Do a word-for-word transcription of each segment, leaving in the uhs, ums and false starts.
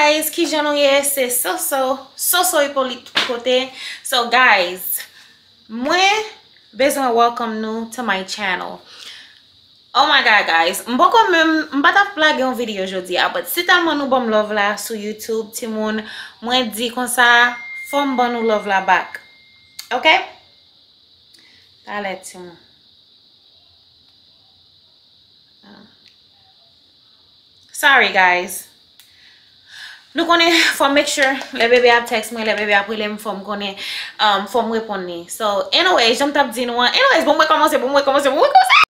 Guys, kijan nou ye? Se Soso, Soso Hyppolite tout kote. So guys, mwen bezwen welcome nou to my channel. Oh my God, guys, m poko menm, m pa t ap lage yon videyo jodi a, but si tèlman nou ban m love la sou YouTube, timoun, mwen di konsa, fò m ban nou love la back. Ok? Talè, timoun. Sorry, guys. Nou konnen, fò m make sure lè bebe ap text mwen, lè bebe ap rele m, fò m konnen, um, fò m reponn li. So, anyways, jan m t ap di nou an, anyways, bon, mwen kòmanse, bon, mwen kòmanse, bon, mwen kòmanse.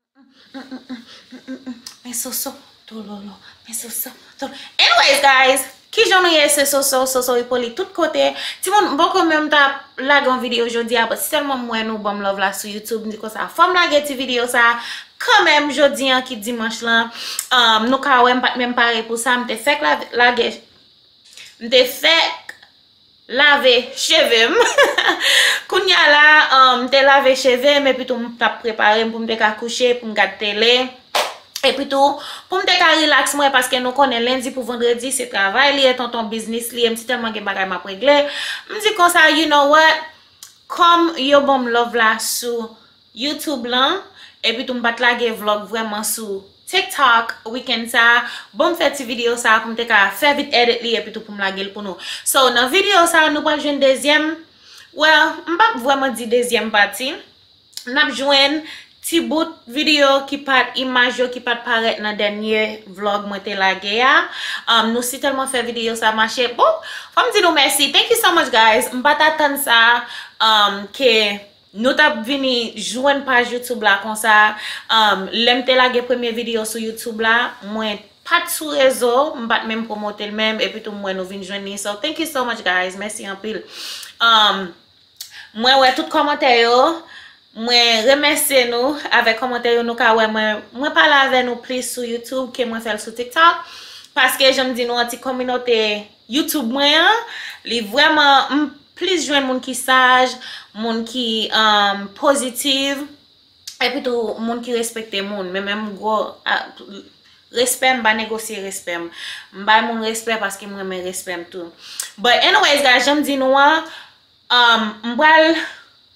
Men Soso, tololo, men Soso, tololo. Anyways, guys, kijan nou ye? Se Soso, Soso Hyppolite tout kote. Timoun, m poko menm t ap lage yon videyo jodi a, but si tèlman m wè nou ban m love la sou YouTube, m di konsa, fò m lage ti videyo sa kanmenm jodi an ki dimanch lan. Um, nou ka wè m pa t menm pare pou sa, m te fèk la, lage, m te fèk lave cheve m. Kounye a la, um, m te lave cheve m, epi tou m t ap prepare m pou m te ka kouche, pou m gad tele. Epi tou, pou m te ka relax mwen, paske nou konnen lendi pou vandredi, se travay li ye, tonton biznis li ye, m si tèlman gen bagay m ap regle. M di konsa, you know what? Kòm yo ban m love la sou YouTube lan, epi tou m pa t lage vlog vrèman sou TikTok weekend sa, bon m fè ti videyo sa pou m te ka fè vit edit li, epi tou pou m lage l pou nou. So, nan videyo sa, nou pral jwenn dezyèm, well, m p ap vrèman di dezyèm pati. N ap jwenn ti bout videyo ki pa t, imaj yo ki pa t parèt nan dènye vlog mwen te lage a. Um, nou si tèlman fè videyo sa mache. Bon, fò m di nou mèsi. Thank you so much, guys. M pa t atann sa, um, ke nou t ap vini jwenn paj YouTube la konsa. Um, lè m te lage premye videyo sou YouTube la, mwen pa t sou rezo, m pa t menm pwomote l menm, epi tou m wè nou vin jwenn li. So, thank you so much, guys. Mèsi anpil. Um, Mwen wè tout kòmantè yo. Mwen remèsye nou avèk kòmantè yo. Nou ka wè mwen, mwen pale avè nou plis sou YouTube ke mwen fè l sou TikTok. Paske jan m di nou an, ti kominote YouTube mwen an, li vrèman, m plis jwenn moun ki saj, moun ki, um, pozitif, epi tou moun ki respekte moun. Men menm gwo, a, respè, m pa negosye respè m. M bay moun respè paske m renmen respè m tou. But anyways, guys, jan m di nou an, Um, m pral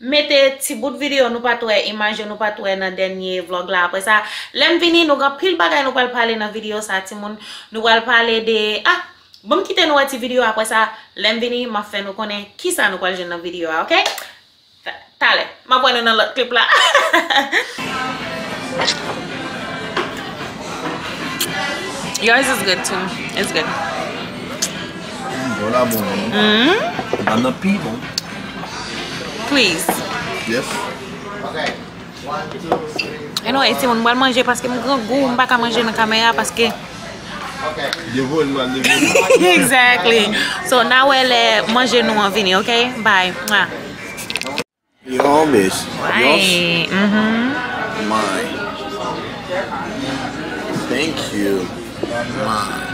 mete ti bout videyo nou pa t wè, imaj yo nou pa t wè nan dènye vlog la. Apre sa, lè m vini, nou gen anpil bagay nou pral pale nan videyo sa, timoun. Nou pral pale de, ah, bon, m kite nou wè ti videyo. Apre sa, lè m vini, m ap fè nou konnen kisa nou pral jwenn nan videyo a, ok? Ta-, talè. M ap wè nou nan lòt clip la. Yours is good too. It's good. Mm, bon la, bon. Mm. Nan nan pi bon. Please. Yes. Anyway, timoun, m pral manje paske m grangou, m pa ka manje nan kamera paske Devore l, m pral devore l. Exactly. So, n a wè lè manje nou an vini, ok? Bye. Mwah. Your home is yours? Why? Mm-hmm. Mine. Thank you. Mine.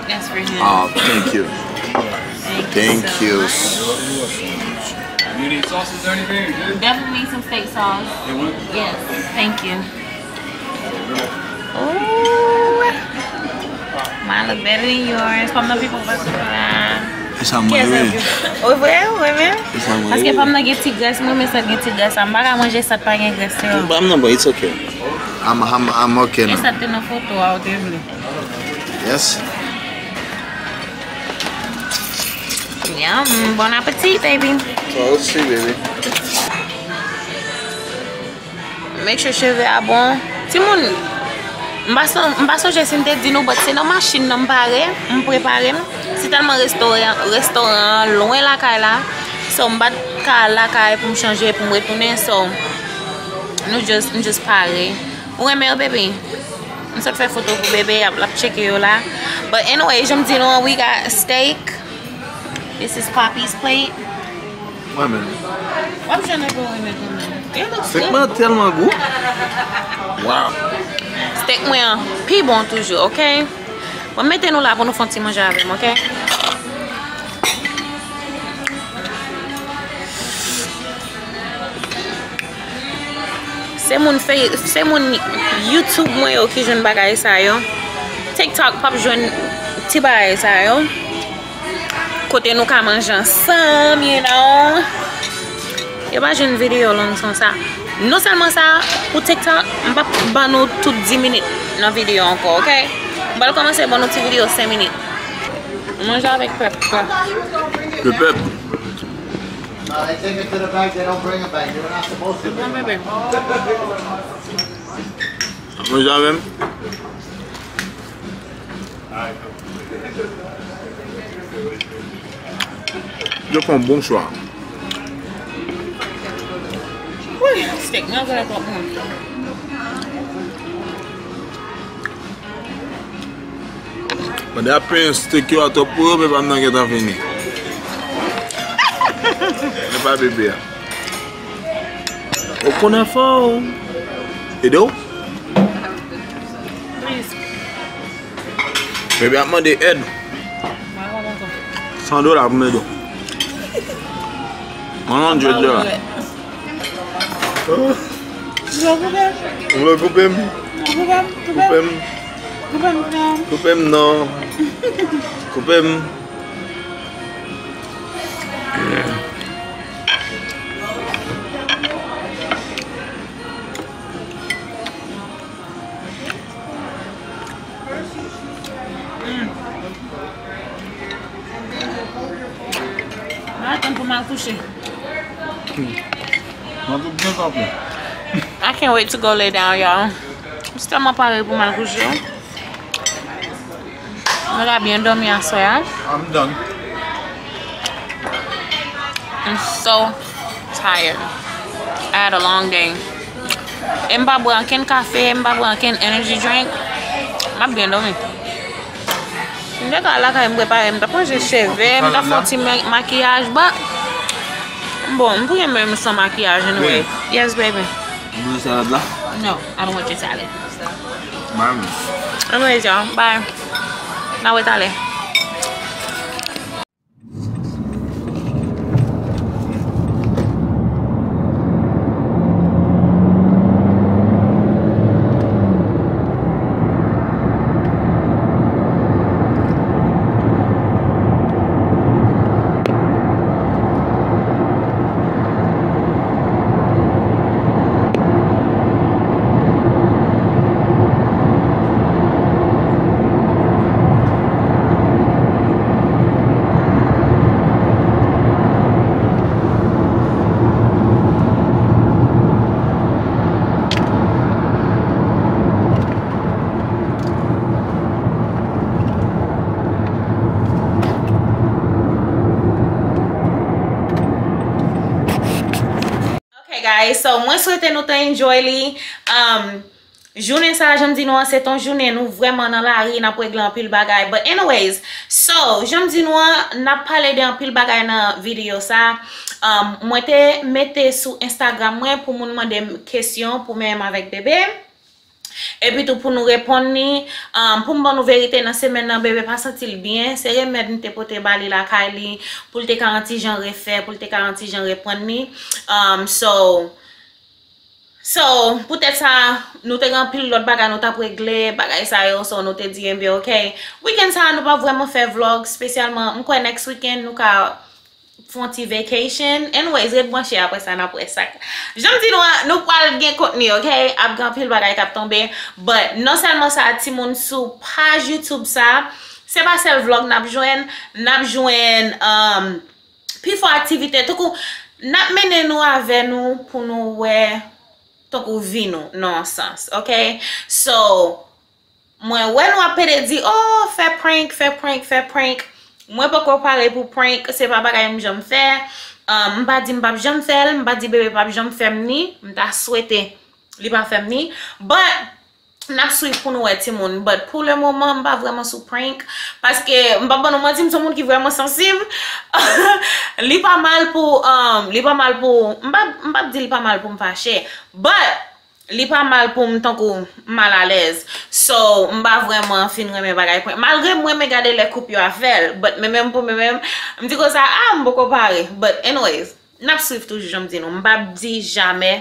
That's for him. Oh, thank you. Thank you so much. You need sauces or anything? Definitely need some steak sauce. Yes, thank you. Ooh, mine look better than yours. From the people. E sa mwen ye. O vre, wi, men. E sa mwen ye. Paske fanm nan gen ti grès, mwen, men sa gen ti grès. M pa ka manje sa pa gen grès, yo. M pa, non, but it's okay. I'm, I'm, I'm okay now. E sa te nan foto a, ou te vle. Yes. Yum, bon appétit, baby. Toi aussi, baby. Make sure cheve a bon. Timoun, m pa son-, m pa sonje si m te di nou, but se nan machin nan m pare, m prepare m. Se tèlman restoran, restoran an lwen lakay la. So, m pa t ka al lakay pou m chanje, pou m retounen. So, nou just, m just pare. Ou renmen yo, baby? M sot fè foto pou bebe, y ap, l ap tcheke yo la. But anyway, jan m di nou an, we got steak. This is Poppy's plate. Mwen menm. W ap jwenn anpil renmen kanmenm. It looks good. Steak mwen an tèlman gou. Wow. Steak mwen an pi bon toujou, ok? Mwen mete nou la pou nou fè yon ti manje avè m, ok? Se moun fè, se moun YouTube mwen yo ki jwenn bagay sa yo. TikTok p ap jwenn ti bagay sa yo. Kote nou ka manje ansanm, you know. Yo pa jwenn videyo long kon sa. Non sèlman sa, pou TikTok, m p ap ban nou tout dis minit nan videyo ankò, oke? M pral kòmanse ban nou ti videyo senk minit. Manje avèk pèp. Le pèp. No, they take it to the bank, they don't bring it back. You're not supposed to bring it back. Manje avè m. Yo fè yon bon chwa. Wi, stèk nan vrè twòp bon. Pandan y ap penyen stèk yo a twòp pou yo, men pa m nan gentan fini. Men pa bebe a. Ou konnen fò w. Ede w? Bebe ap mande èd. San dola pou m ede w. One hundred dola. Ou vle koupe m? Koupe m. Koupe m. Koupe m non. Koupe m. Mwen atann pou m al kouche. Mwen tout byen kanpe. I can't wait to go lay down, y'all. M tèlman pare pou m al kouche. Mwen ka byen dòmi aswè a. I'm done. I'm so tired. I had a long day. E m pa bwè ankenn kafe, m pa bwè ankenn energy drink. M ap byen dòmi. M te ka lakay m prepare, m t ap ranje cheve, m t ap fè yon ti ma- makiyaj, but bon, m pou gen menm san makiyaj anyway. Yes, baby. Ou manje salad la? No, I don't want your salad. Mami. Anyways, y'all, bye. N a wè talè. Ok, guys, so mwen swete nou te enjoy li. Um, jounen sa, jan m di nou an, se t on jounen nou vrèman nan lari, n ap regle anpil bagay. But anyways, so, jan m di nou an, n ap pale de anpil bagay nan videyo sa. Um, mwen te mete sou Instagram mwen pou moun mande m kesyon pou menm avèk bebe. Epi tou pou nou reponn li, um, pou m ban nou verite, nan semèn nan, bebe pa santi l byen. Se remèd m te pote ba li lakay li, pou l te ka yon ti jan refè, pou l te ka yon ti jan reprann li. Um, so, so, poutèt sa, nou te gen anpil lòt bagay nou t ap regle, bagay sa yo, so nou te di, enben, ok. Wikenn sa, nou pa vrèman fè vlog, espesyalman, m kwè next weekend, nou ka fè yon ti vacation. Anyways, ret branche apre sa, n ap wè sa. Jan m di nou an, nou pral gen kontni, ok? Ap gen anpil bagay k ap tonbe. But, non sèlman sa, timoun sou paj YouTube sa, se pa sèl vlog n ap jwenn, n ap jwenn, um, pifò aktivite. Tankou, n ap mennen nou avè nou pou nou wè, tankou vi nou, nan yon sans, ok? So, Mwen wè nou ap pede di, oh, fè prank, fè prank, fè prank. Mwen poko pare pou prank, se pa bagay m janm fè. Um, m pa di m p ap janm fè l, m pa di bebe p ap janm fè m ni, m ta swete li pa fè m ni. But, n ap swiv pou nou wè timoun. But, pou le moman, m pa vrèman sou prank. Paske, m p ap ban nou manti, m se yon moun ki vrèman sansib. Li pa mal pou, um, li pa mal pou, m p ap, m p ap di li pa mal pou m fache. But, Li pa mal pou m tankou m malalèz. So, m pa vrèman fin renmen bagay prank. Malgre m renmen gade lè koup yo ap fè l, but men menm pou men menm, m di konsa, ah, m poko pare. But anyways, n ap swiv toujou, jan m di nou. M p ap di jamè,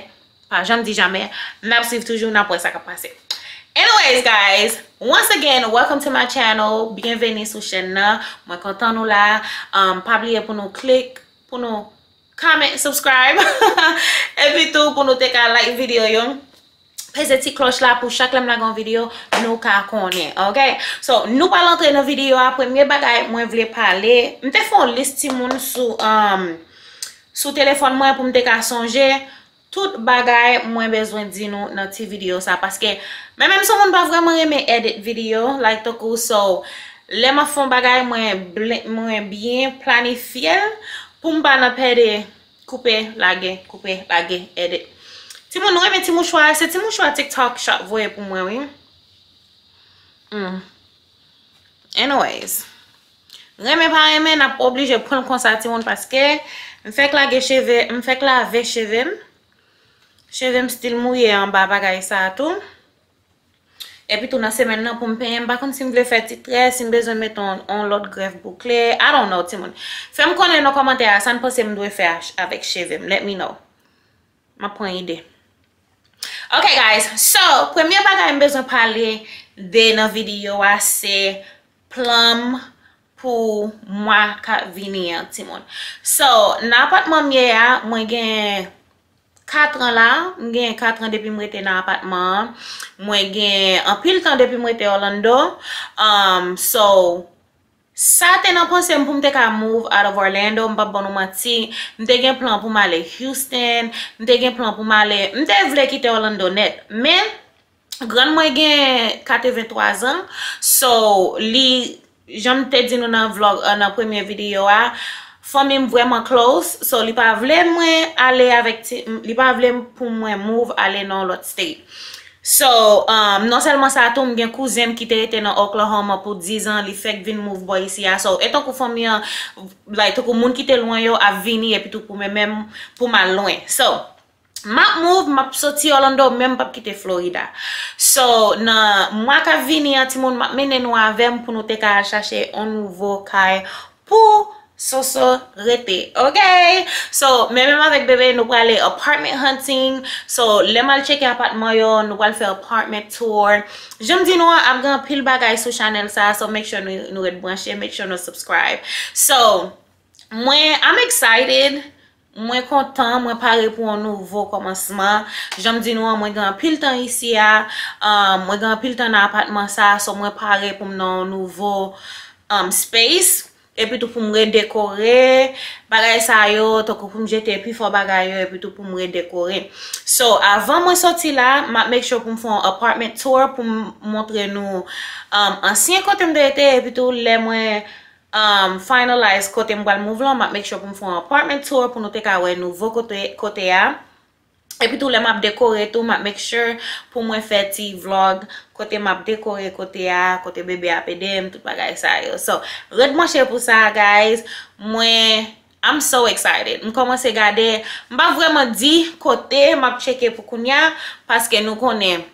pa janm di jamè, n ap swiv toujou, n ap wè sa k ap pase. Anyways, guys, once again, welcome to my channel. Byenveni sou chèn nan. Mwen kontan nou la. Um, pa bliye pou nou klik, pou nou comment, subscribe. Epi tou, pou nou te ka like videyo yo. Peze ti klòch la pou chak lè m lage yon videyo, nou ka konnen, ok? So, nou pral antre nan videyo a. Premye bagay mwen vle pale, m te fè yon lis timoun sou, um, sou telefòn mwen pou m te ka sonje tout bagay mwen bezwen di nou nan ti videyo sa. Paske mwen menm sou moun pa vrèman renmen edit videyo, like, tankou, so, lè m ap fè yon bagay, mwen, mwen byen planifye l pou m pa nan pèdi koupe, lage, koupe, lage, edit. Timoun, nou renmen ti mouchwa, se ti mouchwa TikTok Shop voye pou mwen, wi. Hmm. Anyways. Renmen pa renmen, n ap oblije pran l konsa, timoun, paske m fèk lage cheve, m fèk lave cheve m. Cheve m still mouye anba bagay sa a tou. Epi tou nan semèn nan pou m penyen, m pa konn si m vle fè ti trè, si m bezwen met on, on lòt grèf boukle. I don't know, timoun. Fè m konnen nan kòmantè a, sa n panse m dwe fè a, avèk cheve m. Let me know. M ap pran ide. Ok, guys. So, premye bagay m bezwen pale de nan videyo a, se plan m pou mwa k ap vini an, timoun. So, nan apatman m ye a, mwen gen kat an la. M gen kat an depi m rete nan apatman an. Mwen gen anpil tan depi m rete Orlando. Um, so, sa te nan panse m pou m te ka move out of Orlando, m p ap ban nou manti. M te gen plan pou m ale Houston, m te gen plan pou m ale, m te vle kite Orlando nèt. Men, grann mwen gen katrevenntwa zan, so, li, jan m te di nou nan vlog, uh, nan premye videyo a, fanmi m vrèman close, so, li pa vle mwen ale avèk ti, li pa vle pou mwen move ale nan yon lòt state. So, um, non sèlman sa tou, m gen kouzen m ki te rete nan Oklahoma pou diz an, li fèk vin move bò isi a. So, e tankou fanmi an, like, tankou moun ki te lwen yo ap vini, epi tou pou mwen menm, pou m al lwen. So, m ap move, m ap soti Orlando, men m p ap kite Florida. So, nan mwa k ap vini an, timoun, m ap mennen nou avè m pou nou te ka al chache yon nouvo kay pou Soso rete, ok? So, men menm avèk bebe, nou prale apartment hunting. So, lè m al tcheke apatman yo, nou pral fè apartment tour. Jan m di nou an, ap gen anpil bagay sou chanèl sa, so make sure nou, nou ret branche, make sure nou subscribe. So, mwen, I'm excited. Mwen kontan, mwen pare pou yon nouvo kòmansman. Jan m di nou an, mwen gen anpil tan isi a. Um, mwen gen anpil tan nan apatman sa, so mwen pare pou m nan yon nouvo, um, space. Epi tou pou m redekore bagay sa yo, tankou pou m jete pifò bagay yo, epi tou pou m redekore. So, avan mwen soti la, m ap make sure pou m fè yon apartment tour pou m montre nou, um, ansyen kote m te rete, epi tou lè mwen, um, finalize kote m pral move lan, m ap make sure pou m fè yon apartment tour pou nou te ka wè nouvo kote, kote a. Epi tou, lè m ap dekore tou, m ap make sure pou mwen fè ti vlog kote m ap dekore kote a, kote bebe ap ede m, tout bagay sa yo. So, ret branche pou sa, guys. Mwen, I'm so excited. M kòmanse gade, m pa vrèman di kote m ap tcheke pou kounya, paske nou konnen,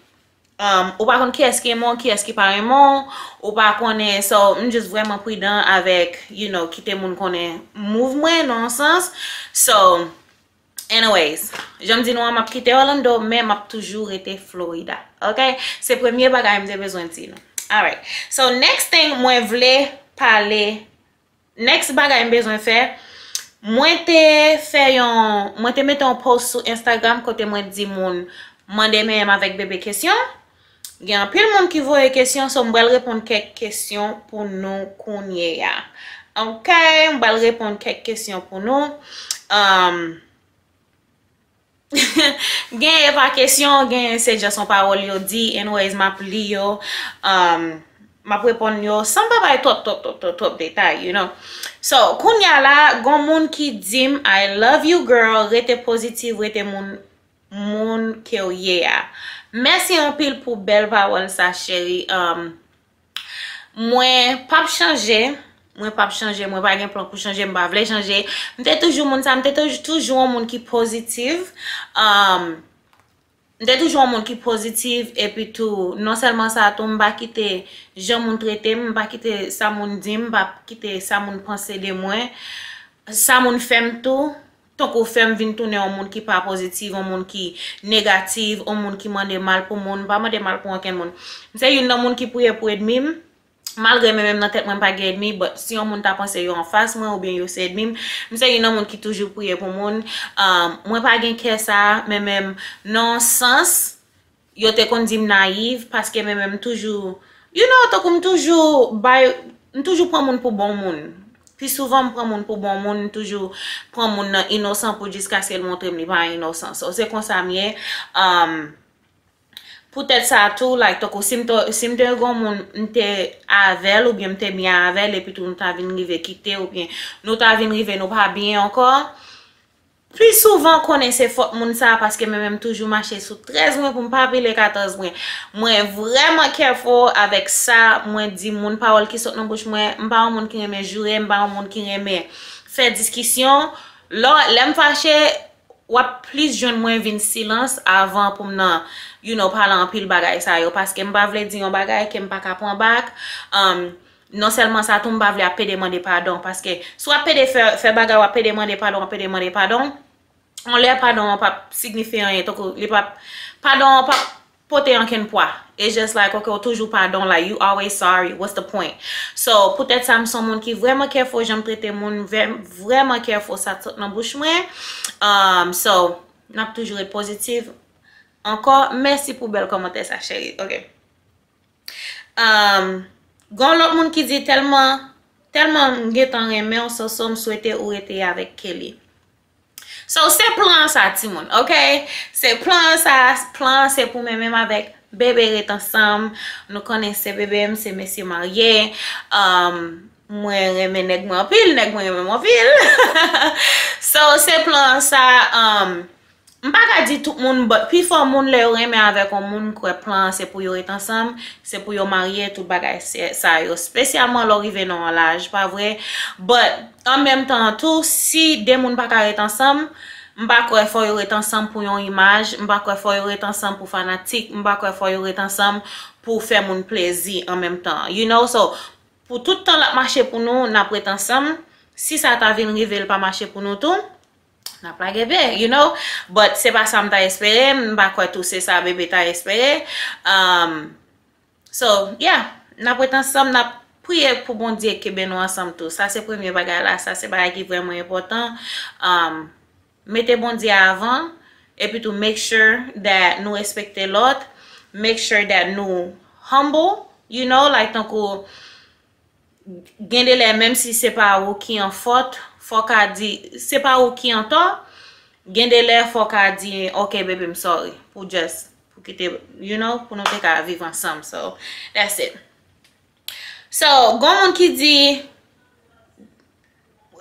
um, ou pa konn kiyès ki renmen w, kiyès ki pa renmen w, ou pa konnen, so, m just vrèman pridan avèk, you know, kite moun konnen move mwen, nan yon sans. So, anyways, jan m di nou an, m ap kite Orlando, men m ap toujou rete Florida. Ok? Se premye bagay m te bezwen di nou. Alright. So, next thing, mwen vle pale, next bagay m bezwen fè, mwen te fè yon, mwen te mete yon post sou Instagram kote mwen di moun mande men m avèk bebe kesyon. Gen anpil moun ki voye kesyon, so m pral reponn kèk kesyon pou nou kounye a. Ok, m pral reponn kèk kesyon pou nou. Um, gen e pa kesyon, gen se just yon pawòl yo di. Anyways, m ap li yo. Um, m ap reponn yo san m pa bay twòp, twòp, twòp, twòp, twòp detay, you know. So, kounya la, gon moun ki di m, "I love you, girl, rete pozitiv, rete moun, moun ke w ye a." Mèsi anpil pou bèl pawòl sa, cheri. Um, mwen p ap chanje. Mwen p ap chanje. Mwen pa gen plan pou chanje. M pa vle chanje. M te toujou moun sa. M te toujou, toujou yon moun ki pozitif. Um, m te toujou yon moun ki pozitif. Epi tou, non sèlman sa, tou, m pa kite jan moun trete m, m pa kite sa moun di m, m pa kite sa moun panse de mwen, sa moun fè m tou. tankou fè m vin tounen yon moun ki pa pozitiv, yon moun ki negatif, yon moun ki mande mal pou moun. M pa mande mal pou ankenn moun. M se youn nan moun ki priye pou ènmi m. Malgre mwen menm nan tèt mwen m pa gen ènmi, but si yon moun ta panse yo anfas mwen oubyen yo se ènmi m, m se youn nan moun ki toujou priye pou moun. Um, mwen pa gen kè sa, men menm nan yon sans, yo te konn di m nayiv, paske mwen menm m toujou, you know, tankou m toujou bay, m toujou pran moun pou bon moun. Pi souvan m pran moun pou bon moun, m toujou pran moun nan inosan pou jiskaske l montre m li pa inosan. So, se konsa m ye. Um, Poutèt sa tou, like, tankou si m te, si m te gen yon moun m te avè l oubyen m te byen avè l, epi tou nou ta vin rive kite oubyen nou ta vin rive nou pa byen ankò, pi souvan konnen se fòt moun sa a, paske mwen menm toujou mache sou trèz mwen pou m pa pile katòz mwen. Mwen vrèman careful avèk sa mwen di moun, pawòl ki sot nan bouch mwen. M pa yon moun ki renmen joure, m pa yon moun ki renmen fè diskisyon. Lò, lè m fache, w ap plis jwenn mwen vin silans avan pou m nan, you know, pale anpil bagay sa yo, paske m pa vle di yon bagay ke m pa ka pran back. Um, non sèlman sa tou, m pa vle ap pede mande padon, paske si w ap pede fè, fè bagay, w ap pede mande padon, w ap pede mande padon, yon lè padon an p ap signifye anyen, tankou li p ap, padon an p ap pote ankenn pwa. It's just like, okay, ou toujou padon, like, you always sorry, what's the point? So, poutèt sa, m se yon moun ki vrèman careful jan m trete moun, vrè-, vrèman careful sa k sot nan bouch mwen. Um, so, n ap toujou ret pozitif. Ankò, mèsi pou bèl kòmantè sa, cheri. Ok. Um, gen yon lòt moun ki di, tèlman, tèlman m gentan renmen w, Soso, m swete ou rete avèk Kelly. So, se plan sa, timoun, ok? Se plan sa, plan se pou mwen menm avèk Bebe ret ansanm. Nou konnen se Bebe m, se mesye marye. Um, mwen renmen nèg mwen anpil, nèg mwen renmen m anpil. So, se plan sa, um, m pa ka di tout moun, but pifò moun lè yo renmen avèk yon moun, m kwè plan an se pou yo ret ansanm, se pou yo marye, tout bagay se, sa yo, espesyalman lè w rive nan yon laj, pa vre? But, an menm tan an tou, si de moun pa ka ret ansanm, m pa kwè fò yo ret ansanm pou yon imaj, m pa kwè fò yo ret ansanm pou fanatik, m pa kwè fò yo ret ansanm pou fè moun plezi an menm tan. You know, so, pou tout tan l ap mache pou nou, n ap ret ansanm. Si sa ta vin rive, l pa mache pou nou tou, n ap lage pye, you know. But se pa sa m ta espere, m pa kwè tou se sa Bebe ta espere. Um, so, yeah, n ap ret ansanm, n ap priye pou Bondye kenbe nou ansanm tou. Sa se premye bagay la, sa se bagay ki vrèman enpòtan. Um, mete Bondye avan, epi tou make sure that nou respekte lòt, make sure that nou humble, you know, like tankou gen de lè, menm si se pa ou ki an fòt, fò w ka di, se pa ou ki an tò, gen de lè, fò w ka di, ok, baby, I'm sorry, pou just, pou kite, you know, pou nou te ka viv ansanm. So, that's it. So, gen moun ki di,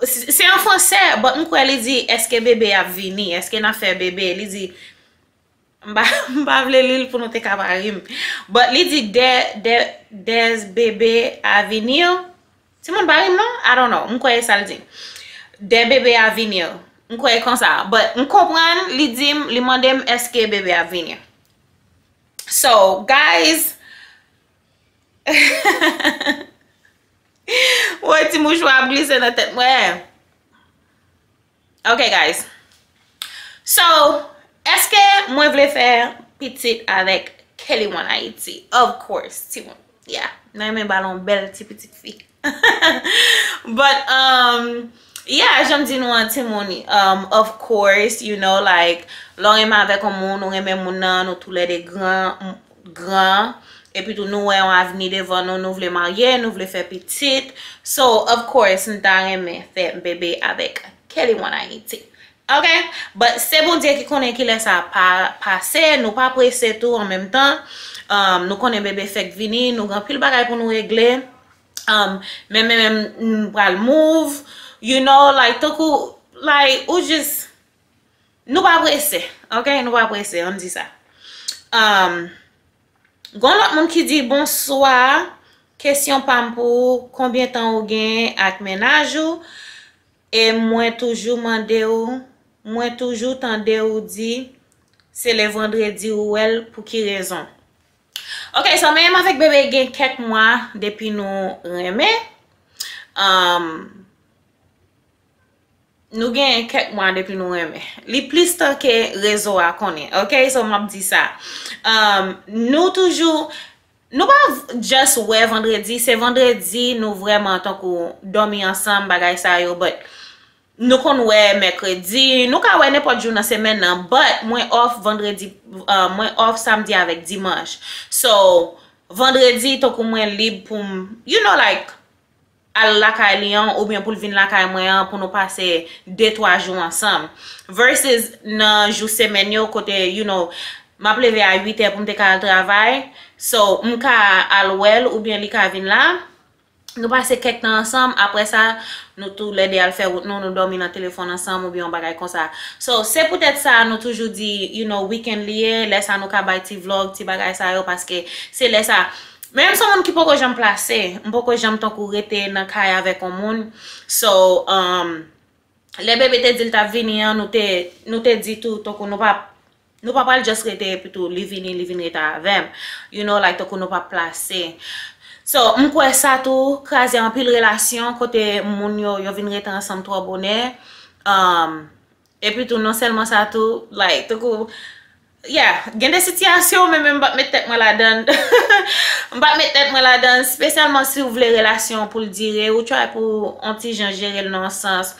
se, se an fransè, but m kwè li di, èske Bebe ap vini? Èske n ap fè bebe? Li di, M pa, m pa vle li l pou nou te ka pa ri m. But li di, dè, dè, dè bebe a vini. Timoun pa ri m non? I don't know. M kwè e sa l di. Dè bebe a vini. M kwè e konsa. But m konprann, li di m, li mande m èske bebe a vini. So, guys, woy, ti mouchwa ap glise nan tèt mwen. Ok, guys. So, èske mwen vle fè pitit avèk Kelly One Haiti? Of course, timoun. Yeah, mwen renmen ba l yon bèl ti pitit fi. But, um, yeah, jan m di nou an, timoun, um, of course, you know, like, lè w renmen avèk yon moun, ou renmen moun nan, nou toulède gran, gran, epi tou nou wè yon avni devan nou, nou vle marye, nou vle fè pitit. So, of course, m ta renmen fè bebe avèk Kelly One Haiti. Ok? But se Bondye ki konnen kilè sa pa pase, nou pa prese tou an menm tan. Um, nou konnen bebe fèk vini, nou gen anpil bagay pou nou regle. Um, men, men, men, m pral move, you know, like, tankou, like, ou just, nou pa prese, ok? Nou pa prese, ann di sa. Um, gen yon lòt moun ki di, bonswa, kesyon pa m pou ou, konbyen tan ou gen ak mennaj ou? E mwen toujou mande w, mwen toujou tande w di, se le vandredi ou wè l, pou ki rezon? Ok, so, men m avèk bebe gen kèk mwa depi nou renmen. Um, Nou gen kèk mwa depi nou renmen. Li plis tan ke rezo a konnen. Ok, so m ap di sa. Um, nou toujou, nou pa just wè vandredi, se vandredi nou vrèman tankou dòmi ansanm, bagay sa yo, but nou konn wè mèkredi, nou ka wè nenpòt jou nan semèn nan, but mwen off vandredi, uh, mwen off samdi avèk dimanch. So, vandredi, tankou mwen lib pou m, you know, like, al lakay li an, oubyen pou l vin lakay mwen an, pou nou pase de, twa jou ansanm. Versus nan jou semèn yo, kote, you know, m ap leve a uit è pou m te ka al travay. So, m ka al wè l, oubyen li ka vin la. Nou pase kèk tan ansanm, apre sa, nou toulède al fè wout nou, nou dòmi nan telefòn ansanm, oubyen yon bagay konsa. So, se poutèt sa, nou toujou di, you know, weekend li ye, lè sa nou ka bay ti vlog, ti bagay sa yo, paske se lè sa, men m se yon moun ki poko janm plase, m poko janm tankou rete nan kay avèk yon moun. So, um, lè bebe te di l t ap vini an, nou te, nou te di tou, tankou nou pa, nou pa pral just rete epi tou li vini, li vin rete avè m. You know, like, tankou nou pa plase. So, m kwè sa tou kraze anpil relasyon kote moun yo, yo vin rete ansanm twò bonè. Um, epi tou, non sèlman sa tou, like, tankou, yeah, gen de sitiyasyon, men, men m p ap met tèt mwen ladan. M p ap met tèt mwen ladan, espesyalman si w vle relasyon pou l dire, ou try pou on ti jan jere l nan yon sans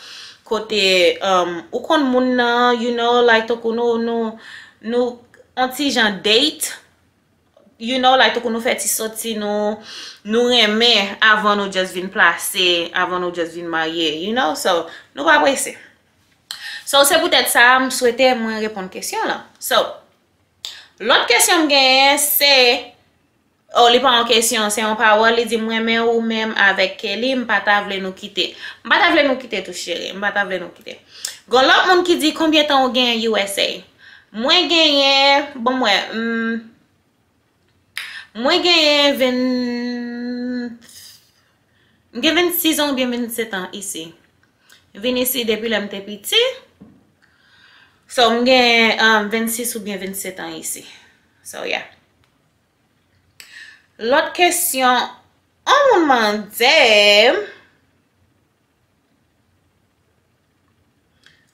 kote, um, ou konn moun nan, you know, like, tankou nou, nou, nou, on ti jan date, you know, like, tankou nou fè ti soti, nou, nou renmen avan nou just vin plase, avan nou just vin marye, you know, so, nou pa prese. So, se poutèt sa, m swete mwen reponn kesyon lan. So, lòt kesyon m genyen, se, oh, li pa yon kesyon, se yon pawòl, li di, "M renmen ou menm avèk Kelly, m pa ta vle nou kite." M pa ta vle nou kite tou, cheri, m pa ta vle nou kite. Gon lòt moun ki di, "Konbyen tan ou genyen U S A?" Mwen genyen, bon, mwen, hmm, mwen genyen ven, m gen vennsis an oubyen vennset an isi. Vin isi depi lè m te piti. So, m gen, um, vennsis oubyen vennset an isi. So, yeah. Lòt kesyon, yon moun mande,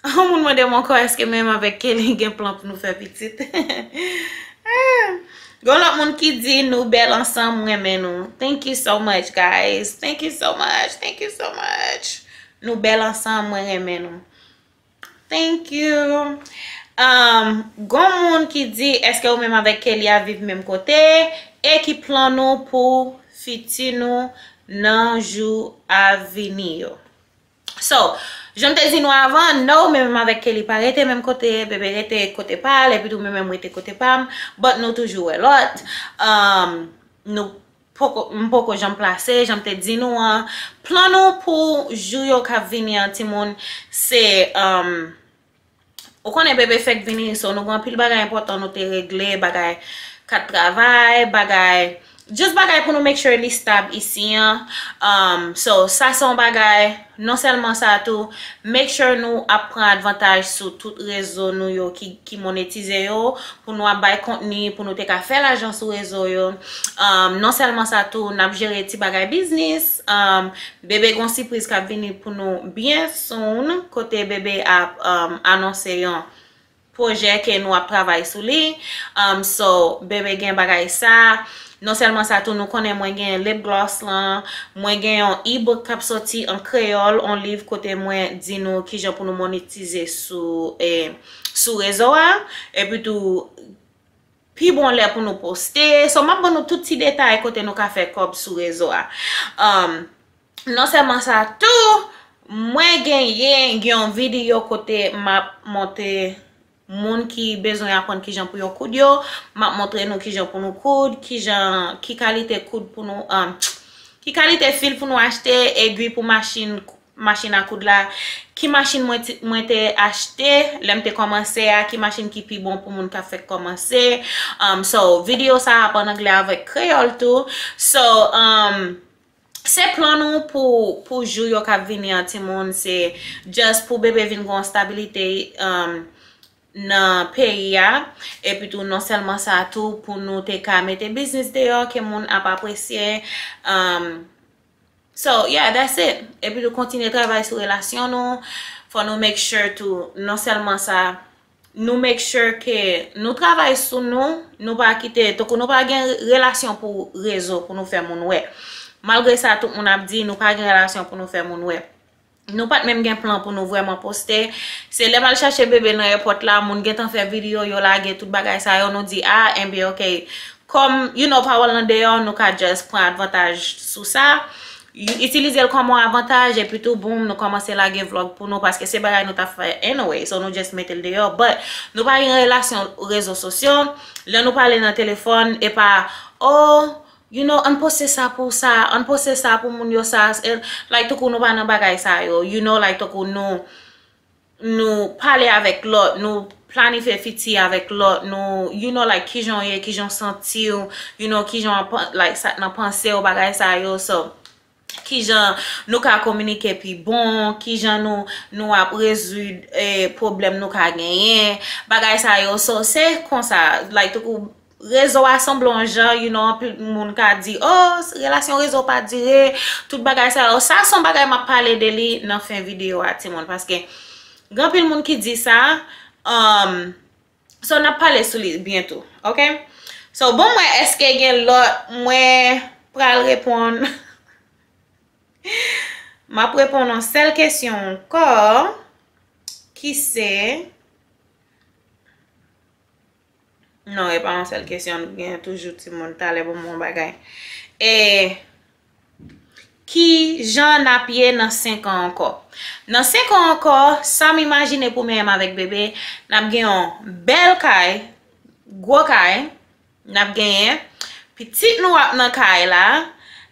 yon moun mande m ankò, èske menm avèk Kelly gen plan pou nou fè pitit? Ah. Gon lòt moun ki di, "Nou bèl ansanm, mwen renmen nou." Thank you so much, guys. Thank you so much. Thank you so much. "Nou bèl ansanm, mwen renmen nou." Thank you. Um, gon moun ki di, "Èske ou menm avèk Kelly a viv menm kote? E ki plan nou pou fiti nou nan jou a vini yo?" So, jan m te di nou avan, no, men menm avèk Kelly pa rete menm kote, bebe rete kote pa l, epi tou mwen menm rete kote pa m, but nou toujou wè lòt. Um, nou poko, m poko janm plase, jan m te di nou an. Plan nou pou jou yo k ap vini an, timoun, se, um, ou konnen bebe fèk vini, so nou gen anpil bagay enpòtan nou te regle, bagay kat travay, bagay, just bagay pou nou make sure li stab isi an. Um, so, sa se yon bagay, non sèlman sa tou, make sure nou ap pran advantaj sou tout rezo nou yo ki, ki monetize yo, pou nou ap bay kontni, pou nou te ka fè lajan sou rezo yo. Um, non sèlman sa tou, n ap jere ti bagay biznis. Um, Bebe gon sipriz k ap vini pou nou byen soon, kote Bebe ap, um, anonse yon pwojè ke nou ap travay sou li. Um, so, Bebe gen bagay sa. Non sèlman sa tou, nou konnen mwen gen lip gloss lan, mwen gen yon e-book k ap soti an kreyòl, yon liv kote mwen di nou kijan pou nou monetize sou, eh, sou rezo a. Epi tou, pi bon lè pou nou poste. So, m ap ban nou tout ti detay kote nou ka fè kòb sou rezo a. Um, non sèlman sa tou, mwen genyen yon videyo kote m ap montre moun ki bezwen aprann kijan pou yo koud yo, m ap montre nou kijan pou nou koud, kijan, ki kalite koud pou nou, um, ki kalite fil pou nou achte, egwi pou machin, machin a koud la, ki machin mwen ti, mwen te achte lè m te kòmanse a, ki machin ki pi bon pou moun k ap fèk kòmanse. Um, so, videyo sa a ap an anglè avèk kreyòl tou. So, um, se plan nou pou, pou jou yo k ap vini an, timoun, se just pou Bebe vin gon stabilite, um, nan peyi a. Epi tou, non sèlman sa tou, pou nou te ka mete biznis deyò ke moun ap apresye. Um, so, yeah, that's it. Epi tou, kontinye travay sou relasyon nou. Fò nou make sure tou, non sèlman sa, nou make sure ke nou travay sou nou, nou pa kite, tankou nou pa gen relasyon pou rezo, pou nou fè moun wè. Malgre sa, tout moun ap di, nou pa gen relasyon pou nou fè moun wè. Nou pa t menm gen plan pou nou vrèman poste. Se lè m al chache bebe nan èpòt la, moun gentan fè videyo, yo lage tout bagay sa yo, nou di, ah, enben, ok. Kòm, you know, pawòl lan deyò, nou ka just pran advantaj sou sa. Itilize l kòm yon avantaj, epi tou, boom, nou kòmanse lage vlòg pou nou, paske se bagay nou t ap fè anyway, so nou just mete l deyò. But, nou pa gen relasyon rezo sosyo. Lè nou pale nan telefòn, e pa, oh, you know, ann poste sa pou sa, ann poste sa pou moun yo sa, e, like, tankou nou pa nan bagay sa yo, you know, like, tankou nou, nou pale avèk lòt, nou planifye fiti avèk lòt, nou, you know, like, kijan w ye, kijan w santi w, you know, kijan w ap, like, sa k nan panse w, bagay sa yo, so, kijan nou ka kominike pi bon, kijan nou, nou ap rezoud, eh, pwoblèm nou ka genyen, bagay sa yo, so, se konsa, like, tankou rezo a sanble yon jan, you know, anpil moun ka di, oh, relasyon rezo pa dire, tout bagay sa yo. Sa se yon bagay m ap pale de li nan fen videyo a, timoun, paske gen anpil moun ki di sa, um, so n ap pale sou li byento, ok? So, bon, mwen, èske gen lòt, mwen pral reponn, m ap reponn yon sèl kesyon ankò, ki se, non, e pa yon sèl kesyon, gen toujou timoun, talè bon, bon bagay. E ki jan n ap ye nan senk an ankò? Nan senk an ankò, sa m imajine pou mwen menm avèk bebe, n ap gen yon bèl kay, gwo kay, n ap genyen, pitit nou ap nan kay la,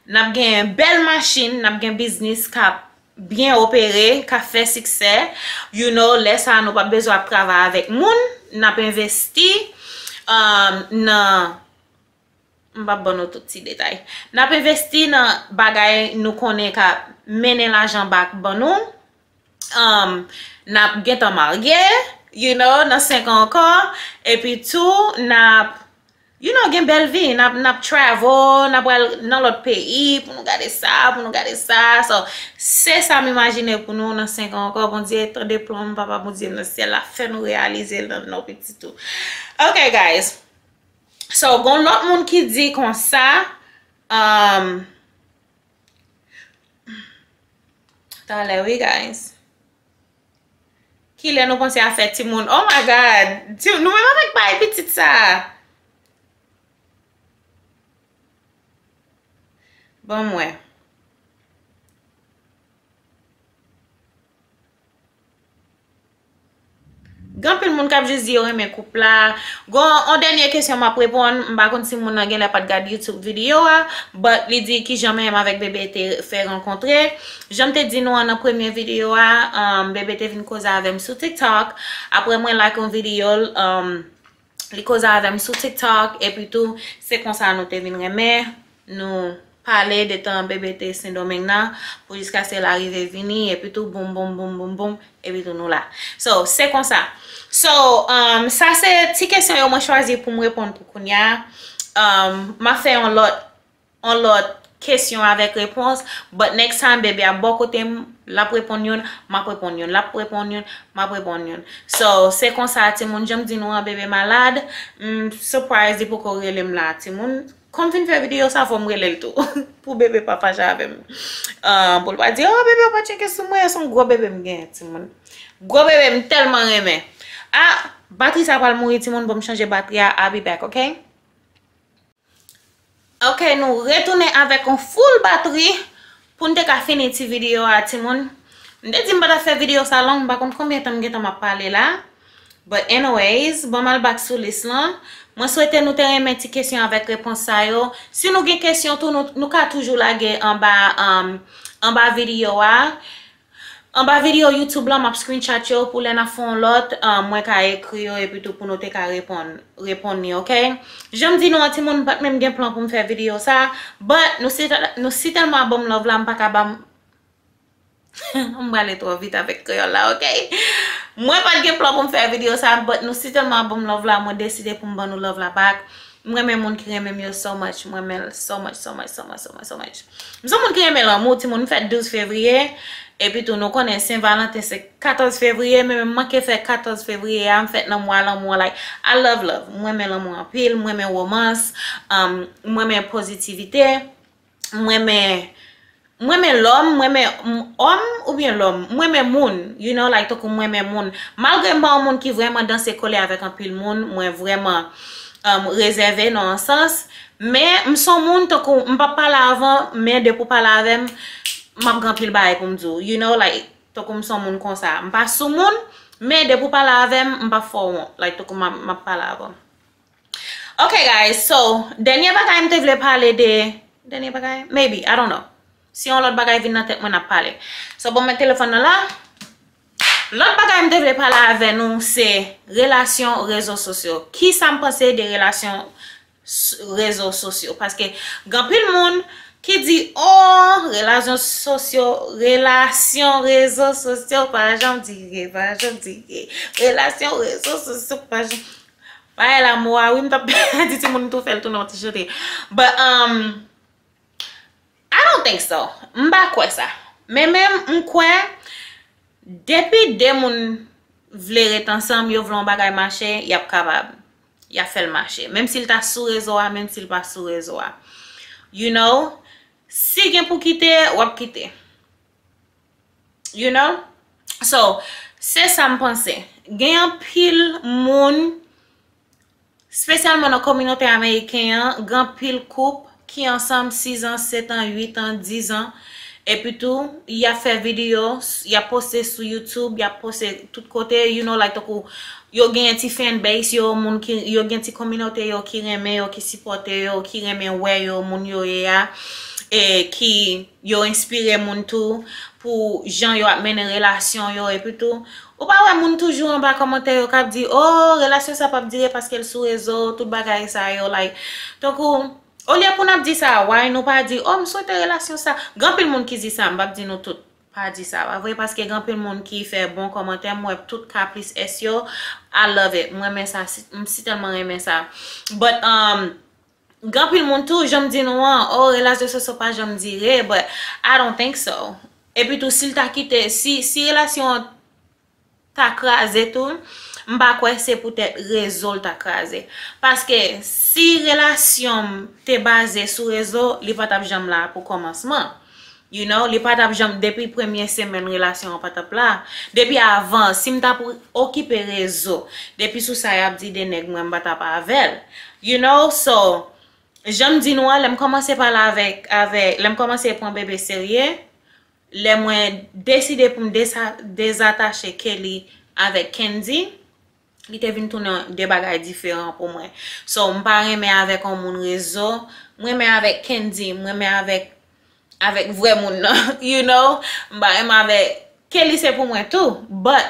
n ap genyen bèl machin, n ap gen biznis k ap byen opere, k ap fè siksè, you know, lè sa a nou p ap bezwen ap travay avèk moun, n ap envesti, um, nan, m p ap ban nou tout ti detay. N ap envesti nan bagay nou konnen k ap mennen lajan bak ban nou. Um, n ap gentan marye, you know, nan senk an ankò. Epi tou, n ap, you know, gen bèl vi. N ap, n ap travel, n ap pral nan lòt peyi pou nou gade sa, pou nou gade sa. So, se sa m imajine pou nou nan senk an ankò. Bondye, tande plan m, Papa Bondye nan syèl la, fè nou reyalize l nan non pitit ou. Ok, guys. So, gon lòt moun ki di konsa, um, talè, wi, guys. Kilè nou panse a fè timoun? Oh my God! Ti, nou menm avèk bagay pitit sa. Bon, mwen. Gen anpil moun k ap jis di yo renmen koup la. Gon yon dènye kesyon m ap reponn. M pa konn si moun nan genlè pa t gad YouTube videyo a, but li di kijan menm avèk bebe te fè rankontre. Jan m te di nou an nan premye videyo a, um, bebe te vin koze avè m sou TikTok. Apre mwen like yon videyo l, um, li koze avè m sou TikTok, epi tou, se konsa nou te vin renmen. Nou pale de tan bebe te Sendomeng nan, pou jiskaske l arive vini, epi tou, boum, boum, boum, boum, boum, epi tou nou la. So, se konsa. So, um, sa se ti kesyon yo mwen chwazi pou m reponn pou kounye a. Um, m ap fè yon lòt, yon lòt kesyon avèk repons, but next time, bebe ap bò kote m, l ap reponn youn, m ap reponn youn, l ap reponn youn, m ap reponn youn. So, se konsa, timoun, jan m di nou an, bebe malad, m surprise li poko rele m la, timoun. Kòm fin fè videyo sa, fò m rele l tou. Pou bebe pa fache avè m. Ah, pou l pa di, oh, bebe pa tcheke sou mwen, se yon gwo bebe m genyen, timoun. Gwo bebe m tèlman renmen. Ah, batri sa pral mouri, timoun, bon, m chanje batri a, I'll be back, ok? Ok, nou retounen avèk yon full batri pou n te ka fini ti videyo a, timoun. M te di m pa t ap fè videyo sa long, m pa konn konbyen tan m gentan m ap pale la. But anyways, ban m al back sou lis lan. Mwen swete nou te renmen ti kesyon avèk repons sa yo. Si nou gen kesyon tou, nou, nou ka toujou lage anba, um, anba videyo a. Anba videyo YouTube lan, m ap screenshot yo pou lè n ap fè yon lòt, um, mwen ka ekri yo epi tou pou nou te ka reponn, reponn li, ok? Jan m di nou an, timoun, m pa t menm gen plan pou m fè videyo sa, but nou si, nou si tèlman ap ban m love la, m pa ka ba m M prale twò vit avèk kreyòl la, ok? Mwen pa t gen plan pou m fè videyo sa, but nou si tèlman ap ban m love la, mwen deside pou m ban nou love la back. M renmen moun ki renmen m yo so much. M renmen l so much, so much, so much, so much, so much. M se yon moun ki renmen lanmou, timoun. M fèt douz fevriye. Epi tou, nou konnen Sen Valanten se katòz fevriye, men m manke fè katòz fevriye a, m fèt nan mwa lanmou an. Like, I love love. M renmen lanmou anpil, m renmen womans, um, m renmen pozitivite, m renmen M renmen lòm, m renmen m- òm oubyen lòm. M renmen moun, you know, like, tankou m renmen moun. Malgre m pa yon moun ki vrèman danse kole avèk anpil moun, mwen vrèman um, rezève nan yon sans. Men, m se yon moun, tankou m p ap pale avan, men depi w pale avè m, m ap gen anpil bagay pou m di w, you know, like, tankou m se yon moun konsa. M pa sou moun, men depi w pale avè m, m p ap fè w wont, like, tankou m ap, m ap pale avan. Ok, guys, so, dènye bagay m te vle pale de, dènye bagay? Maybe, I don't know. Si yon lòt bagay vin nan tèt mwen, n ap pale. So, bon, mwen telefòn nan la. Lòt bagay m te vle pale avè nou, se relasyon rezo sosyo. Kisa m panse de relasyon s- rezo sosyo? Paske gen anpil moun ki di, oh, relasyon sosyo, relasyon rezo sosyo, pa janm dire, pa janm dire. Relasyon rezo sosyo, pa janm. Bagay la mo a, wi, m t ap di timoun tou fè l tounen yon ti chante. But, um, I don't think so. M pa kwè sa. Men menm, m kwè, depi de moun vle ret ansanm, yo vle yon bagay mache, y ap kapab. Y ap fè l mache. Menm si l ta sou rezo a, menm si l pa sou rezo a. You know? Si gen pou kite, w ap kite. You know? So, se sa m panse. Gen anpil moun, espesyalman nan kominote ameriken an, gen anpil koup ki ansanm sis an, sèt an, uit an, dis an, epi tou, y ap fè videyo, y ap poste sou YouTube, y ap poste tout kote, you know, like, tankou, yo gen ti fan base yo, moun ki, yo gen ti kominote yo ki renmen yo, ki sipòte yo, ki renmen wè yo, moun yo ye a, e ki yo enspire moun tou pou jan yo ap mennen relasyon yo, epi tou, ou pa wè moun toujou anba kòmantè yo k ap di, oh, relasyon sa p ap dire paske l sou rezo, tout bagay sa yo, like, tankou, olye pou n ap di sa, why nou pa di, oh, m swete relasyon sa. Gen anpil moun ki di sa, m p ap di nou tout pa di sa, pa vre? Paske gen anpil moun ki fè bon kòmantè, m wè tout K plis S yo, I love it. M renmen sa, si- m si tèlman renmen sa. But, um, gen anpil moun tou, jan m di nou an, oh, relasyon sosyo pa janm dire, but I don't think so. Epi tou, si l ta kite, si, si relasyon an ta kraze tou, m pa kwè se poutèt rezo l ta kraze. Paske si relasyon m te baze sou rezo, li pa t ap janm la pou kòmansman. You know, li pa t ap janm, depi premye semèn relasyon an pa t ap la. Depi avan, si m t ap okipe rezo, depi sou sa y ap di de nèg, mwen m pa t ap avè l. You know, so, jan m di nou an, lè m kòmanse pale avèk, avèk, lè m kòmanse pran bebe serye, lè mwen deside pou m desa- dezatache Kelly avèk Kendy, li te vin tounen de bagay diferan pou mwen. So, m pa renmen avèk yon moun rezo, m renmen avèk Kendy, m renmen avèk, avèk vrè moun nan, you know, m pa renmen avèk Kelly se pou mwen tou, but,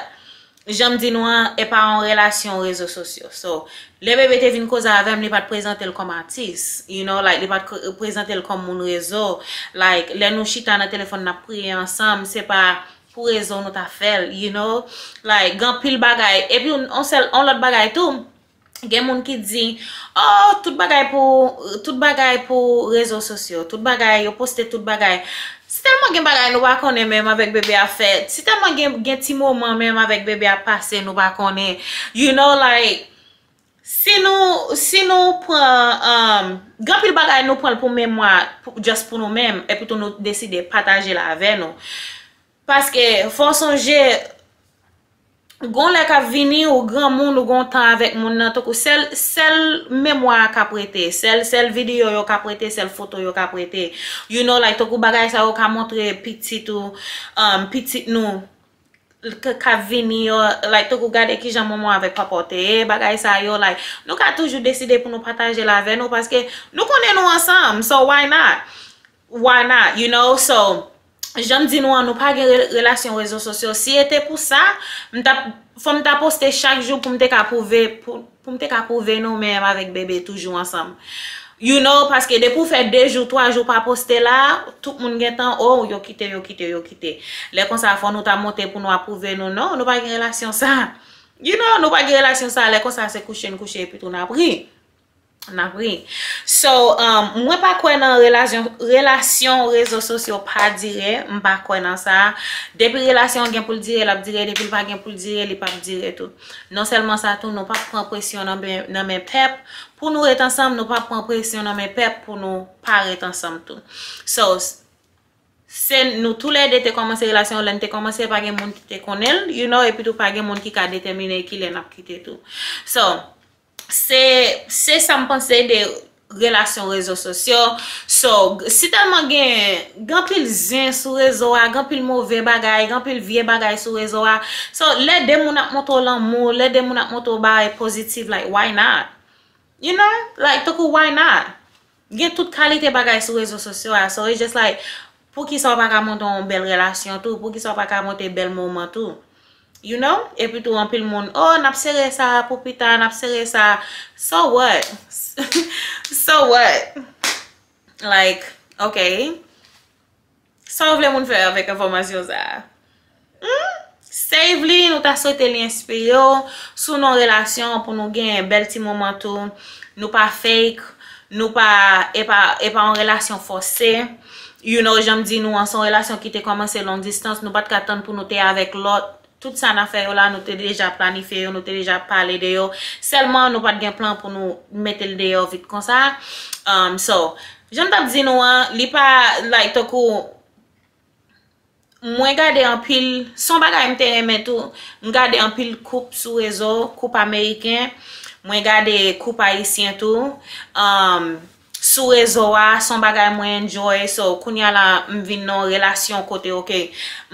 jan m di nou an, e pa yon relasyon rezo sosyo. So, lè bebe te vin koze avè m, li pa t prezante l kòm atis, you know, like, li pa t k- prezante l kòm moun rezo. Like, lè nou chita nan telefòn, n ap priye ansanm, se pa pou rezo nou ta fè l, you know. Like, gen anpil bagay. Epi, yon sèl, yon lòt bagay tou, gen moun ki di, oh, tout bagay pou, tout bagay pou rezo sosyo, tout bagay, yo poste tout bagay. Si tèlman gen bagay nou pa konnen menm avèk bebe ap fè, si tèlman gen, gen ti moman menm avèk bebe ap pase nou pa konnen, you know, like, si nou, si nou pran, um, gen anpil bagay nou pran l pou memwa, pou, just pou nou menm, epi tou nou deside pataje l avè nou. Paske, fò w sonje, gon lè k ap vini, ou granmoun, ou gon tan avèk moun nan, tankou sèl, sèl memwa a k ap rete, sèl, sèl videyo yo k ap rete, sèl foto yo k ap rete. You know, like, tankou bagay sa yo ka montre pitit ou, um, pitit nou, k- k ap vini yo, like, tankou gade kijan manman w avèk papa w te ye, bagay sa yo, like, nou ka toujou deside pou nou pataje l avè nou, paske nou konnen nou ansanm, so why not? Why not, you know? So, jan m di nou an, nou pa gen re- relasyon rezo sosyo. Si e te pou sa, m t ap, fò m ta poste chak jou pou m te ka pwouve, pou, pou m te ka pwouve nou, men m avèk bebe toujou ansanm. You know, paske depi w fè de jou, twa jou pa poste la, tout moun gentan, oh, yo kite, yo kite, yo kite. Lè konsa, fò nou ta monte pou nou ap pwouve nou, non, nou pa gen relasyon sa. You know, nou pa gen relasyon sa, lè konsa se kouche n kouche epi tou n ap ri. N ap ri. So, um, mwen pa kwè nan relasyon, relasyon rezo sosyo pa dire, m pa kwè nan sa. Depi relasyon an gen pou l dire, l ap dire, depi l pa gen pou l dire, li p ap dire tou. Non sèlman sa tou, nou p ap pran presyon nan men, nan men pèp pou nou ret ansanm, nou p ap pran presyon nan men pèp pou nou pa ret ansanm tou. So, se nou toulède te kòmanse relasyon an, lè n te kòmanse pa gen moun ki te konnen l, you know, epi tou pa gen moun ki ka detèmine kilè n ap kite tou. So, se, se sa m panse de relasyon rezo sosyo. So, si tèlman gen, gen anpil zen sou rezo a, gen anpil move bagay, gen anpil vye bagay sou rezo a. So, lè de moun ap montre w lanmou, lè de moun ap montre w bagay pozitif, like, why not? You know? Like, tankou, why not? Gen tout kalite bagay sou rezo sosyo a. So, it's just like, poukisa w pa ka montre yon bèl relasyon tou? Poukisa w pa ka montre bèl moman tou? You know? Epi tou, anpil moun, oh, n ap sere sa pou pita, n ap sere sa. So what? So what? Like, ok. Sa w vle moun fè avèk enfòmasyon sa a? Hmm? Save li, nou ta swete li enspire w sou non relasyon pou nou gen bèl ti moman tou. Nou pa fake, nou pa, e pa, e pa yon relasyon fòse. You know, jan m di nou an, se yon relasyon ki te kòmanse long distance, nou pa t ka tann pou nou te avèk lòt. Tout sa n ap fè yo la, nou te deja planifye yo, nou te deja pale de yo. Sèlman, nou pa t gen plan pou nou mete l deyò vit konsa. Um, so, jan m t ap di nou an, li pa, like, tankou, mwen gade anpil, se yon bagay m te renmen tou, m gade anpil koup sou rezo, koup ameriken, mwen gade koup ayisyen tou. Um, sou rezo a, se yon bagay mwen enjoy. So, kounye a la, m vin nan yon relasyon kote, ok,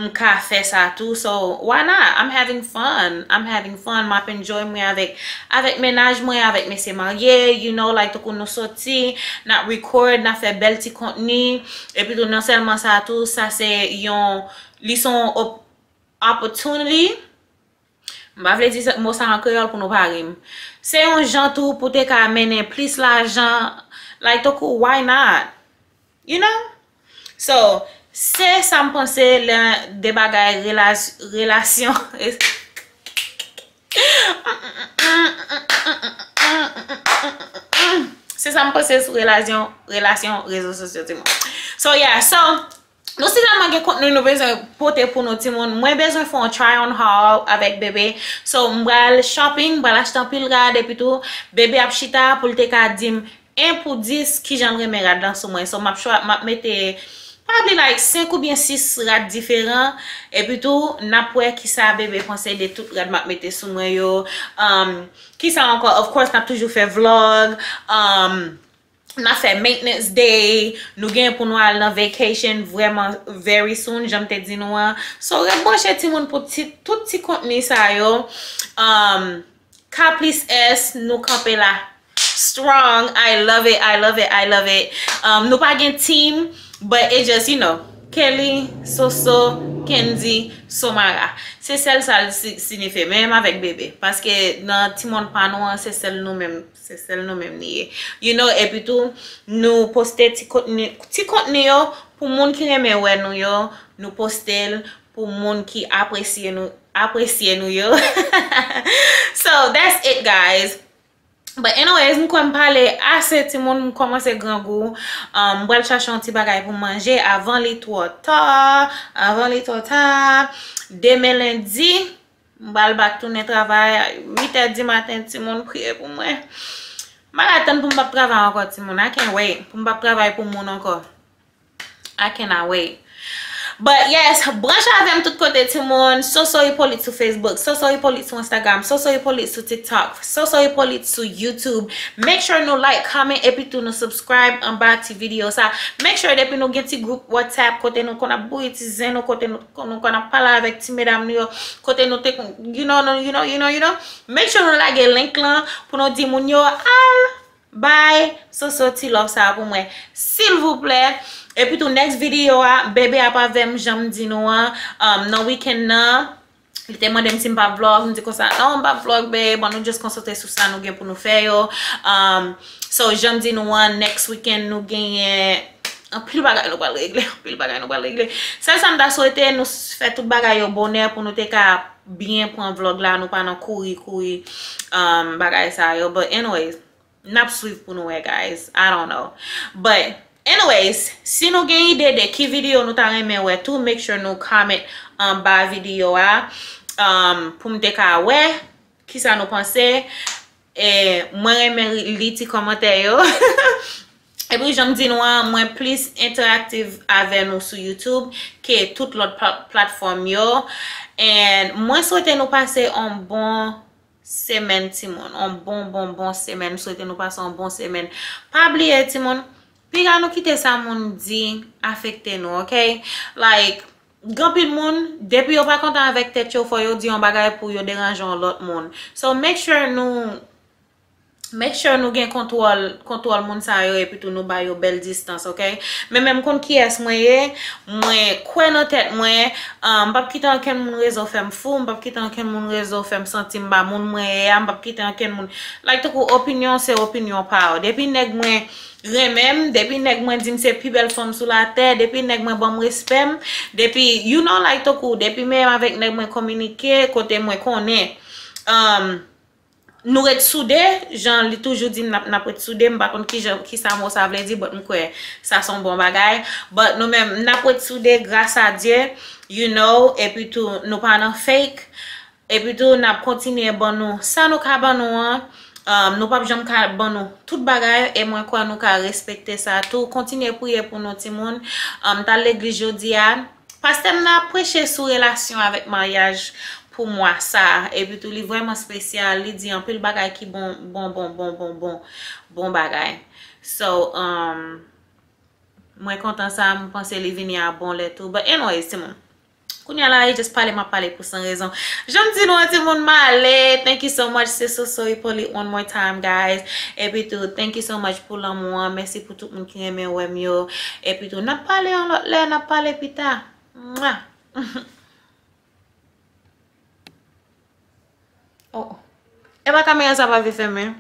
m ka fè sa tou. So, why not? I'm having fun. I'm having fun. M ap enjoy mwen avèk, avèk mennaj mwen, avèk mesye marye, you know, like, tankou nou soti, n ap record, n ap fè bèl ti kontni. Epi tou, non sèlman sa tou, sa se yon, li se yon op-, opportunity. M pa vle di sa, mo sa an kreyòl pou nou pa ri m. Se yon jan tou pou te ka mennen plis lajan. Like, tankou, why not? You know? So, se sa m panse lè de bagay relas-, relasyon. Se sa m panse sou relasyon, relasyon rezo sosyo, timoun. So, yeah, so, nou si tèlman gen kontni nou bezwen pote pou nou, timoun. Mwen bezwen fè yon try on haul avèk bebe. So, m pral shopping, m pral achte anpil rad, epi tou, bebe ap chita pou l te ka di m en pou dis kijan l renmen rad lan sou mwen. So, m ap chwa-, m ap mete, probably, like, senk oubyen sis rad diferan. Epi tou, n ap wè kisa bebe panse de tout rad m ap mete sou mwen yo. Um, kisa ankò? Of course, n ap toujou fè vlog. Um, n ap fè maintenance day, nou gen pou nou al nan vacation vrèman very soon, jan m te di nou an. So, ret branche timoun pou ti, tout ti kontni sa yo. Um, K plis S, nou kanpe la. Strong, I love it, I love it, I love it. Um, nou pa gen team, but it just, you know, Kelly, Soso, Kendy, Somara. Se sèl sa l si-, sinifye, menm avèk bebe. Paske nan timoun pa nou an, se sèl nou menm. Se sèl nou menm li ye. You know, epi tou, nou poste ti kontni, ti kontni yo pou moun ki renmen wè nou yo. Nou poste l pou moun ki apresye nou, apresye nou yo. So, that's it, guys. But anyways, m kwè m pale ase, timoun, m kòmanse grangou. Um, m pral chache yon ti bagay pou m manje avan li twò ta, avan li twò ta. Demen lendi, m pral back tounen travay a uit è di maten, timoun, priye pou mwen. M pral atann pou m p ap travay ankò, timoun. I can't wait pou m p ap travay pou moun ankò. I cannot wait. But yes, branche avè m tout kote, timoun. Soso Hyppolite sou Facebook, Soso Hyppolite sou Instagram, Soso Hyppolite sou TikTok, Soso Hyppolite sou YouTube. Make sure nou like, comment, epi tou nou subscribe anba ti videyo sa. Make sure depi nou gen ti gwoup WhatsApp kote nou konn ap boure ti zen nou, kote nou, nou konn ap pale avèk ti medam nou yo, kote nou te, you know, nou, you know, you know, you know. Make sure nou lage link lan pou nou di moun yo al bay Soso ti love sa pou mwen, silvouplè. Epi tou, next video a, bebe ap avè m, jan m di nou an, um, nan weekend nan. Li te mande m si m p ap vlog, m di konsa, non, m p ap vlog, babe. Bon, nou just konsantre sou sa nou gen pou nou fè yo. Um, so, jan m di nou an, next weekend nou genyen anpil bagay nou pral regle, anpil bagay nou pral regle. Sèl sa m ta swete, nou s-, fè tout bagay yo bonè pou nou te ka byen pran vlog la, nou pa nan kouri, kouri, um, bagay sa yo. But anyways, n ap swiv pou nou wè, guys. I don't know. But, anyways, si nou gen ide de ki videyo nou ta renmen wè tou, make sure nou comment anba videyo a, um, pou m te ka wè kisa nou panse. E mwen renmen li ti kòmantè yo. Epi, jan m di nou an, mwen plis enteraktif avè nou sou YouTube ke tout lòt pla-, platfòm yo. And mwen swete nou pase on bon semèn, timoun. On bon, bon, bon semèn. M swete nou pase on bon semèn. Pa bliye, timoun, piga nou kite sa moun di afekte nou, ok? Like, gen anpil moun, depi yo pa kontan avèk tèt yo, fò yo di yon bagay pou yo deranje yon lòt moun. So, make sure nou, make sure nou gen kontwòl, kontwòl moun sa yo, epi tou nou ba yo bèl distans, ok? Men menm konn kiyès mwen ye, mwen kwè nan tèt mwen, ah, m p ap kite ankenn moun rezo fè m fou, m p ap kite ankenn moun rezo fè m santi m pa moun mwen ye a, m p ap kite ankenn moun, like, tankou opinyon se opinyon pa w. Depi nèg mwen renmen m, depi nèg mwen di m se pi bèl fanm sou latè, depi nèg mwen ban m respè m, depi, you know, like, tankou, depi menm avèk nèg mwen kominike, kote mwen konnen, um, nou ret soude, jan li toujou di m n ap, n ap ret soude, m pa konn ki jan, kisa mo sa vle di, but m kwè sa se yon bon bagay. But nou menm, n ap ret soude, gras a Dye, you know, epi tou, nou pa nan fake. Epi tou, n ap kontinye ban nou sa nou ka ban nou an. Um, nou p ap janm ka ban nou tout bagay, e mwen kwè nou ka respekte sa tou. Kontinye priye pou nou, timoun. Um, m t al legliz jodi a. Pastè m nan ap preche sou relasyon avèk maryaj pou mwa sa a. Epi tou, li vrèman espesyal. Li di anpil bagay ki bon, bon, bon, bon, bon, bon, bon bagay. So, um, mwen kontan sa, m panse li vini a bon lè tou. But anyways, timoun. Kounye a la, e just pale m ap pale pou san rezon. Jan m di nou an, timoun, m ale. Thank you so much, se Soso Hyppolite one more time, guys. Epi tou, thank you so much pou lanmou an. Mèsi pou tout moun ki renmen wè m yo. Epi tou, n ap pale yon lòt lè, n ap pale pita. Mwa! Oh, oh. Epa kamera sa pa vle fèmen.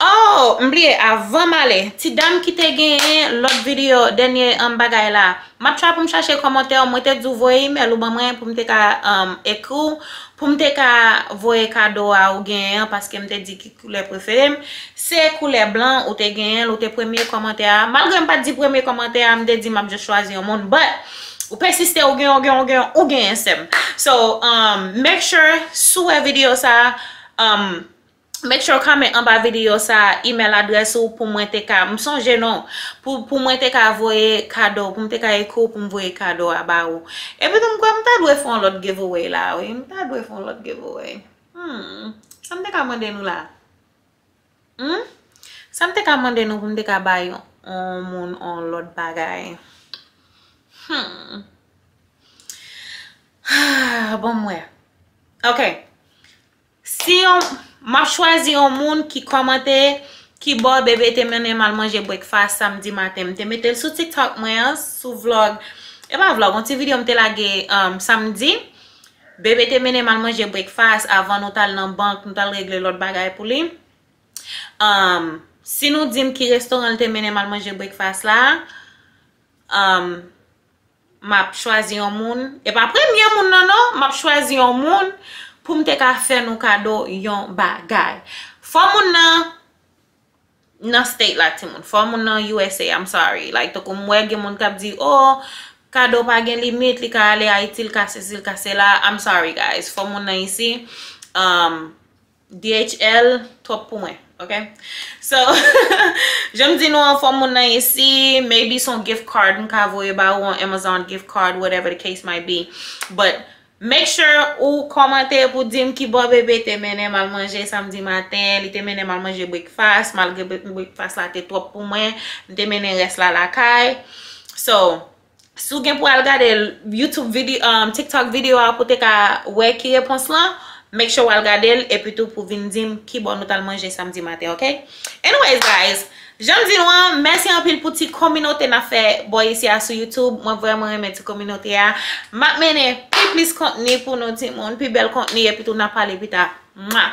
Oh, m bliye, avan m ale, ti dam ki te genyen lòt videyo, dènye, um, bagay la. M ap try pou m chache kòmantè w, mwen te di w voye imèl ou ban mwen pou m te ka, um, ekri w, pou m te ka voye kado a ou genyen an, paske m te di ki koulè prefere m. Se koulè blan ou te genyen l, ou te premye kòmantè a. Malgre m pa t di premye kòmantè a, m te di m ap just chwazi yon moun. But, ou pèsiste, ou genyen, ou genyen, ou genyen, ou genyen, sè m. So, um, make sure, si w wè videyo sa, um, make sure comment anba videyo sa, email adrès ou pou mwen te ka, m sonje non, pou, pou mwen te ka voye kado, pou m te ka ekri w pou m voye kado a ba ou. Epi tou, m kwè m ta dwe fè yon lòt giveaway la, wi. M ta dwe fè yon lòt giveaway. Hmm, sa m te ka mande nou la? Hmm? Sa m te ka mande nou pou m te ka bay yon moun yon lòt bagay? Hmm. Bon, m wè. Ok. Si yon, m ap chwazi yon moun ki kòmante ki bò bebe te mennen m al manje breakfast samdi maten. M te mete l sou TikTok mwen an, sou vlog. E pa vlog, yon ti videyo m te lage, um, samdi. Bebe te mennen m al manje breakfast avan nou t al nan bank, nou t al regle lòt bagay pou li. Um, si nou di m ki restoran l te mennen m al manje breakfast la, um, m ap chwazi yon moun. E pa premye moun nan non, m ap chwazi yon moun pou m te ka fè nou kado yon bagay. Fò moun nan nan state la, timoun. Fò moun nan U S A, I'm sorry. Like, tankou m wè gen moun k ap di, oh, kado pa gen limit, li ka ale Ayiti, li ka sesi, li ka sela. I'm sorry, guys. Fò moun nan isi. Um, D H L twòp pou mwen, ok? So, jan m di nou an, fò moun nan isi, maybe se yon gift card m ka voye ba ou, yon Amazon gift card, whatever the case might be. But make sure ou kòmante pou di m ki bò bebe te mennen m al manje samdi maten, li te mennen m al manje breakfast, malgre bre-, breakfast la te twòp pou mwen, m te mennen rès la lakay. So, si w gen pou al gade YouTube video, um, TikTok video a pou te ka wè ki repons lan, make sure w al gade l, epi tou pou vin di m ki bò nou t al manje samdi maten, ok? Anyways, guys, jan m di nou an, mèsi anpil pou ti kominote n ap fè bò isi a sou YouTube. Mwen vrèman renmen ti kominote a. M ap mennen pi plis kontni pou nou timoun, pi bèl kontni, epi tou n ap pale pita. Mwa!